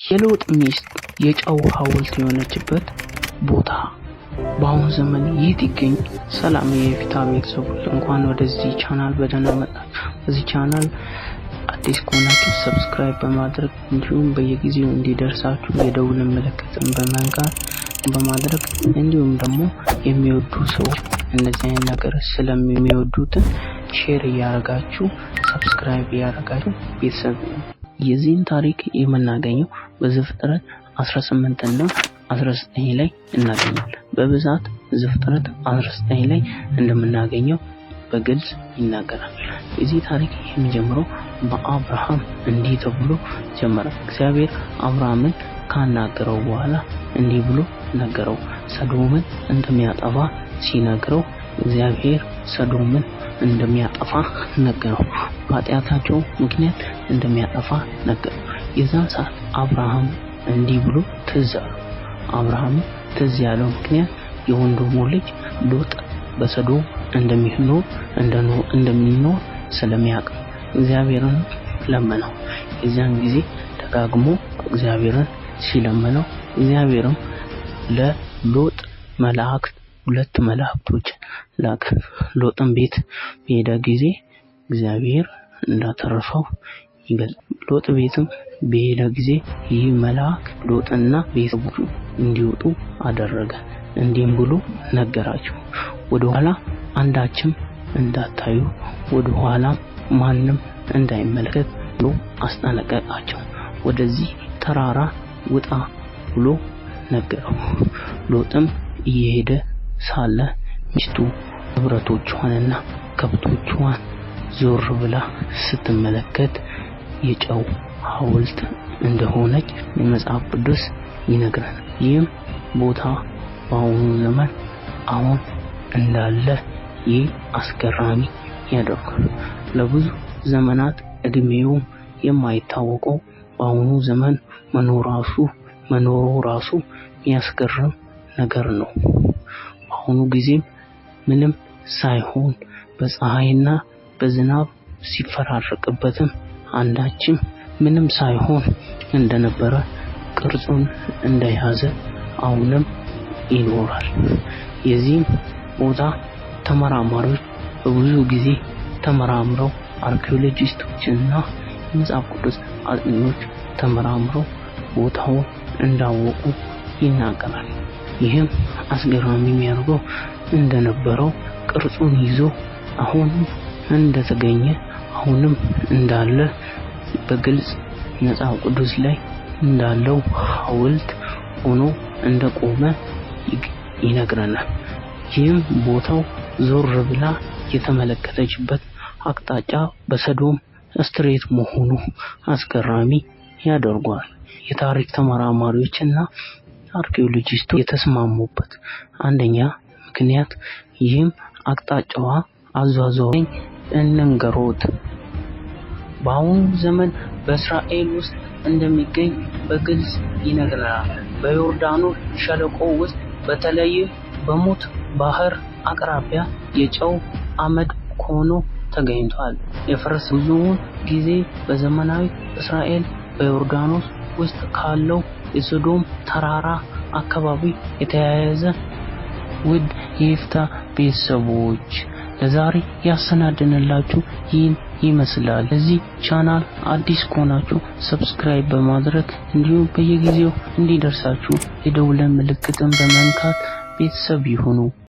የሎጥ ሚስት የጨው ሐውልት የሆነችበት ቦታ በአሁን ዘመን የት ይገኝ? ሰላም የፊታ ቤተሰቦች፣ እንኳን ወደዚህ ቻናል በደህና መጣችሁ። በዚህ ቻናል አዲስ ከሆናችሁ subscribe በማድረግ፣ እንዲሁም በየጊዜው እንዲደርሳችሁ የደውል ምልክትን በመንካት በማድረግ፣ እንዲሁም ደግሞ የሚወዱ ሰዎች እንደዚህ አይነት ነገር ስለሚወዱትን share እያደረጋችሁ፣ subscribe እያደረጋችሁ ቤተሰብ። የዚህን ታሪክ የምናገኘው በዘፍጥረት 18 እና 19 ላይ እናገኛለን። በብዛት ዘፍጥረት 19 ላይ እንደምናገኘው በግልጽ ይናገራል። የዚህ ታሪክ የሚጀምረው በአብርሃም እንዲህ ተብሎ ጀመረ። እግዚአብሔር አብርሃምን ካናገረው በኋላ እንዲህ ብሎ ነገረው። ሰዶምን እንደሚያጠፋ ሲነግረው እግዚአብሔር ሰዶምን እንደሚያጠፋ ነገረው። በኃጢአታቸው ምክንያት እንደሚያጠፋ ነገረው። የዛን ሰዓት አብርሃም እንዲህ ብሎ ትዝ አለው። አብርሃም ትዝ ያለው ምክንያት የወንድሙ ልጅ ሎጥ በሰዶም እንደሚኖር ስለሚያውቅ እግዚአብሔርን ለመነው። የዚያን ጊዜ ደጋግሞ እግዚአብሔርን ሲለምነው እግዚአብሔርም ለሎጥ መላእክት፣ ሁለት መላእክቶች ላከ። ሎጥን ቤት በሄደ ጊዜ እግዚአብሔር እንዳተረፈው ይገልጻል። ሎጥ ቤትም በሄደ ጊዜ ይህ መልአክ ሎጥና ቤተሰቦቹ እንዲወጡ አደረገ። እንዲህም ብሎ ነገራቸው፣ ወደ ኋላ አንዳችም እንዳታዩ፣ ወደ ኋላ ማንም እንዳይመለከት ብሎ አስጠነቀቃቸው። ወደዚህ ተራራ ውጣ ብሎ ነገረው። ሎጥም እየሄደ ሳለ ሚስቱ ንብረቶቿንና ከብቶቿን ዞር ብላ ስትመለከት የጨው ሐውልት እንደሆነች የመጽሐፍ ቅዱስ ይነግረናል። ይህም ቦታ በአሁኑ ዘመን አሁን እንዳለ ይህ አስገራሚ ያደርጋል። ለብዙ ዘመናት እድሜው የማይታወቀው በአሁኑ ዘመን መኖሩ ራሱ የሚያስገርም ነገር ነው። በአሁኑ ጊዜም ምንም ሳይሆን በፀሐይና በዝናብ ሲፈራረቅበትም አንዳችም ምንም ሳይሆን እንደነበረ ቅርጹን እንደያዘ አሁንም ይኖራል። የዚህም ቦታ ተመራማሪዎች በብዙ ጊዜ ተመራምረው፣ አርኪኦሎጂስቶች እና የመጽሐፍ ቅዱስ አጥኚዎች ተመራምረው ቦታውን እንዳወቁ ይናገራል። ይህም አስገራሚ የሚያደርገው እንደነበረው ቅርጹን ይዞ አሁንም እንደተገኘ፣ አሁንም እንዳለ፣ በግልጽ መጽሐፍ ቅዱስ ላይ እንዳለው ሐውልት ሆኖ እንደቆመ ይነግረናል። ይህም ቦታው ዞር ብላ የተመለከተችበት አቅጣጫ በሰዶም straight መሆኑ አስገራሚ ያደርገዋል። የታሪክ ተመራማሪዎች እና አርኪኦሎጂስቶች የተስማሙበት አንደኛ ምክንያት ይህም አቅጣጫዋ አዟዟሪ እንንገሮት በአሁኑ ዘመን በእስራኤል ውስጥ እንደሚገኝ በግልጽ ይነግረናል። በዮርዳኖስ ሸለቆ ውስጥ፣ በተለይም በሙት ባህር አቅራቢያ የጨው አመድ ሆኖ ተገኝቷል። የፈረሰ ብዙውን ጊዜ በዘመናዊ እስራኤል በዮርዳኖስ ውስጥ ካለው የሰዶም ተራራ አካባቢ የተያያዘ። ውድ የይፍታ ቤተሰቦች፣ ለዛሬ ያሰናድንላችሁ ይህን ይመስላል። ለዚህ ቻናል አዲስ ከሆናችሁ subscribe በማድረግ፣ እንዲሁም በየጊዜው እንዲደርሳችሁ የደውለን ምልክትን በመንካት ቤተሰብ ይሁኑ።